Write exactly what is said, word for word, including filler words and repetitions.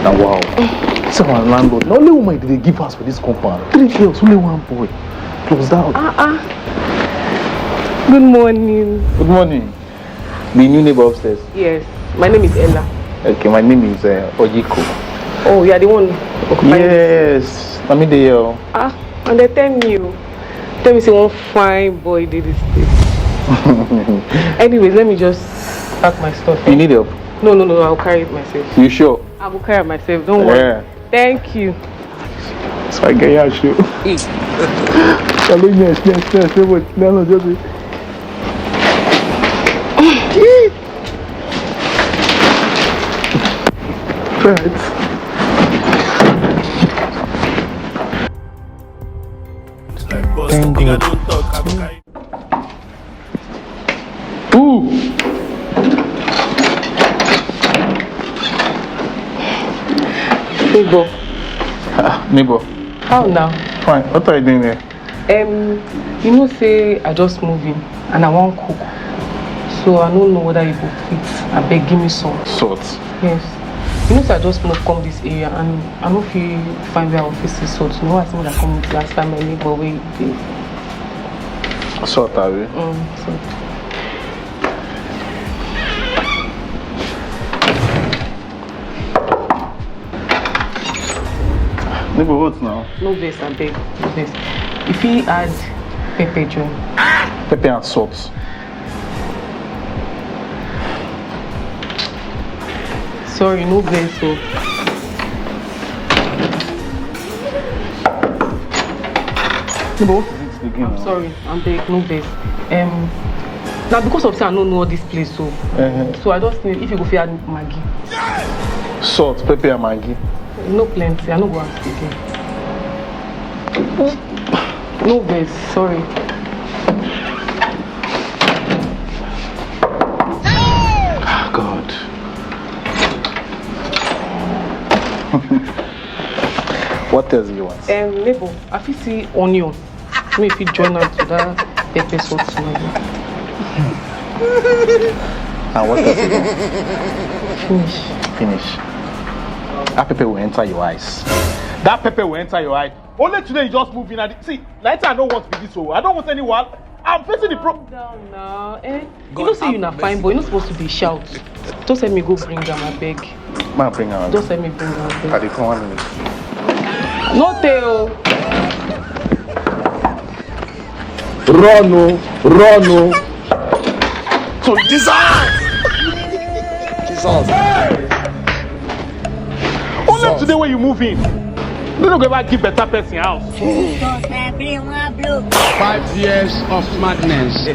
Now, wow. See our landlord. Na only woman dey give us for this compound. Three girls, only one boy. Plus that. Ah ah. Good morning. Good morning. The new neighbor upstairs. Yes, my name is Ella. Okay, my name is uh, Ojiko. Oh, you are the one occupying. Yes, I mean the uh, Ah, and they tell me you. Tell me say one fine boy did this thing. Anyways, let me just pack my stuff. You need help? No, no, no, I'll carry it myself. You sure? I will carry it myself. Don't worry. Yeah. Thank you. So I get your shoe. Hello, yes, yes, yes, yes, yes, no, no, just wait. Right. Thank God. Ooh. Neighbor. Ah, neighbor. How now? Fine. What are you doing here? Um, you know say I just move in and I wan cook. So I don't know whether you go fit. Abeg give me some. Salt. Yes. You know say I just move come this area and I no fit find where I go fit see salt. You know as me that come last time my neighbor wey dey. Salt, abi? Mm, so. Neighbor, what now? No vex, abeg. No vex. If you add pepper join. Pepper and salt. Sorry, no vex o. Neighbor, I'm sorry, abeg, no vex. Um, na because of say I no know all this place, so Uh-huh. so I just need if you go fit add Maggi. Salt, pepper, and Maggi. No plenty, I no go ask again. No vex, sorry. Ah, God. What else do you want? Um, neighbor, I fit see onion. Make you join am to that pepper salt Maggi. And what else again? Finish. Finish. That pepper will enter your eyes. That pepper will enter your eye. Only today you just move in. And see, night I don't want to be this over. I don't want any one. I'm facing the pro. Calm down now. Eh? You know say you na fine boy. You no suppose to dey shout. Just let me go bring am, abeg. Ma bring am. Just let me bring am, abeg. I dey come one minute. No tey o. Run o, run o. So Jesus! Jesus! Only today when you move in, you no go ever give better person house. Five years of madness.